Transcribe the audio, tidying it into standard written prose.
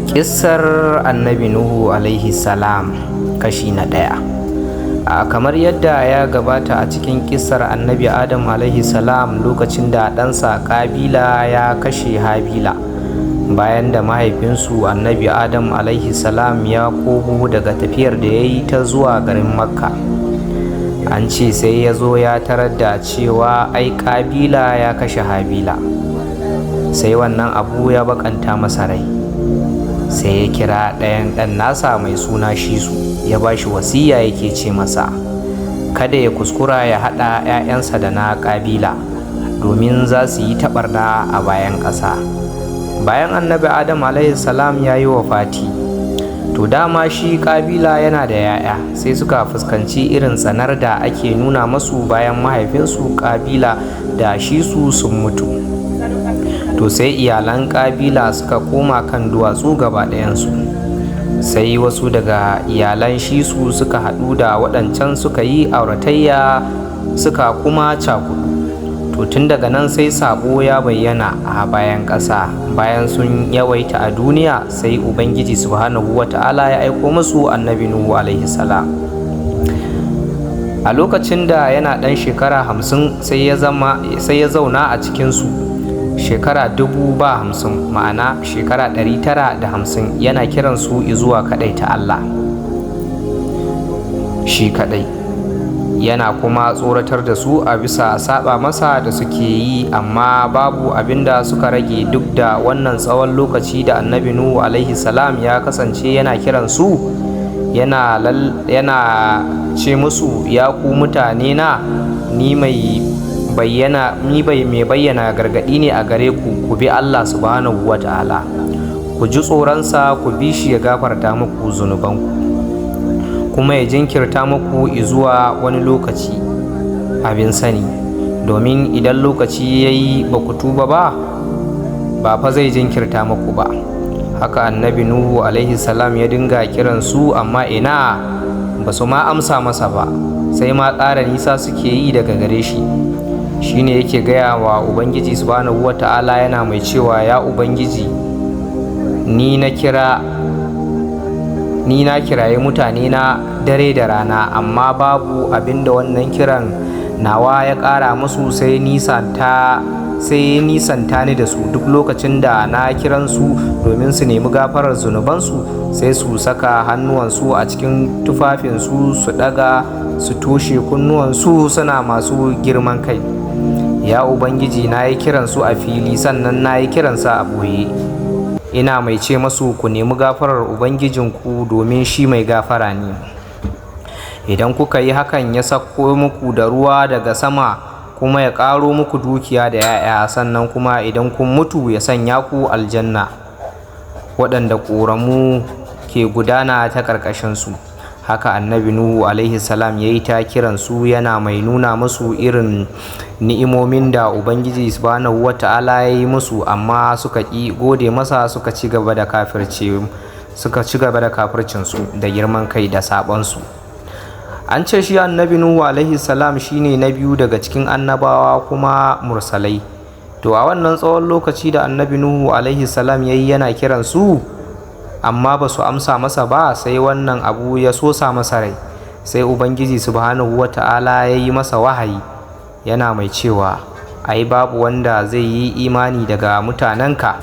Ƙissar Annabi Nuhu alaihi salam, kashi na ɗaya. A kamar yadda ya gabata a cikin ƙissar Annabi Adam alaihi salam, lokacin da ɗansa Ƙabila ya kashe Habila, bayan da mahaifinsu Annabi Adam alaihi salam ya komo daga tafiyar da ya yi ta zuwa garin Makka. An ce sai ya zo ya tarar da cewa ai Ƙabila ya kashe Habila. Sai wannan abu ya baƙanta masa rai. Sai ya kira ɗayan ɗan nasa mai suna Shisu, ya ba shi wasiya, yake ce masa kada ya kuskura ya haɗa 'ya'yansa da na Ƙabila, domin za su yi taɓarna a bayan ƙasa. Bayan Annabi Adam alaihi salam ya yi wafati, to dama shi Ƙabila yana da 'ya'ya, sai suka fuskanci irin tsanar da ake nuna masu bayan mahaifinsu Ƙabila da Shisu sun mutu. To sai iyalan Ƙabila suka koma kan duwatsu gaba ɗayansu. Sai wasu daga iyalan Shisu suka haɗu da waɗancan, suka yi auratayya, suka kuma cakudu. To tun daga nan sai sabo ya bayyana a bayan ƙasa. Bayan sun yawaita a duniya, sai Ubangiji subhanahu wata'ala ya aiko musu Annabi Nuhu alaihi salam. A lokacin da yana ɗan shekara 50, sai ya zauna a cikinsu shekara 50,000, ma'ana shekara 950, yana kiransu zuwa kaɗai ta Allah shi kaɗai, yana kuma tsoratar da su a bisa saba masa da suke yi, amma babu abin da suka rage. Duk da wannan tsawon lokaci da Annabi Nuhu alaihi salam ya kasance yana kiransu, yana ce musu, "Ya ku mutane na, ni mai bayyana ni bai mai bayyana gargaɗi ne a gare ku. Ku bi Allah subhanahu wa ta'ala, ku ji tsoronsa, ku bi shi, ya gafarta muku zunubanku, kuma ya jinkirta muku zuwa wani lokaci abin sani, domin idan lokaci ya yi ba ku tuba ba, ba fa zai jinkirta muku ba." Haka Annabi Nuhu alaihi salam ya dinga kiransu, amma ina, ba su ma amsa masa ba, sai ma ƙara nisa suke yi daga gare shi. Shine yake gaya wa Ubangiji subhanahu wa ta'ala, yana mai cewa, "Ya Ubangiji, ni na kiraye mutane na dare da rana, amma babu abin da wannan kiran nawa ya ƙara musu sai nisanta ni da su. Duk lokacin da na kiran su domin su nemi gafarar zunubansu, sai su saka hannuwansu a cikin tufafinsu, su ɗaga su toshe kunnuwansu, suna masu girman kai. Ya Ubangiji, na yi kiransu a fili, sannan na yi kiransu a ɓoye. Ina mai ce masu, 'Ku nemi gafarar Ubangijinku, domin shi mai gafara ne.' Idan kuka yi hakan, ya sauko muku da ruwa daga sama, kuma ya ƙaro muku dukiya da 'ya'ya, sannan kuma idan kun mutu ya sanya ku aljanna waɗanda ƙoramu ke gudana ta ƙarƙashinsu." Haka Annabi Nuhu alaihi salam ya yi ta kiransu, yana mai nuna musu irin ni'imomin da Ubangiji subhanahu wa ta'ala ya yi musu, amma suka ƙi gode masa, suka ci gaba da kafircinsu da girman kai da saɓonsu. An ce shi Annabi Nuhu alaihi salam shine na biyu daga cikin annabawa kuma mursalai. To a wannan tsawon lokaci da Annabi Nuhu alaihi salam ya yi yana kiransu, amma ba su amsa masa ba, sai wannan abu ya sosa masa rai. Sai Ubangiji subhanahu wa ta'ala ya yi masa wahayi, yana mai cewa, "Ai babu wanda zai yi imani daga mutanenka."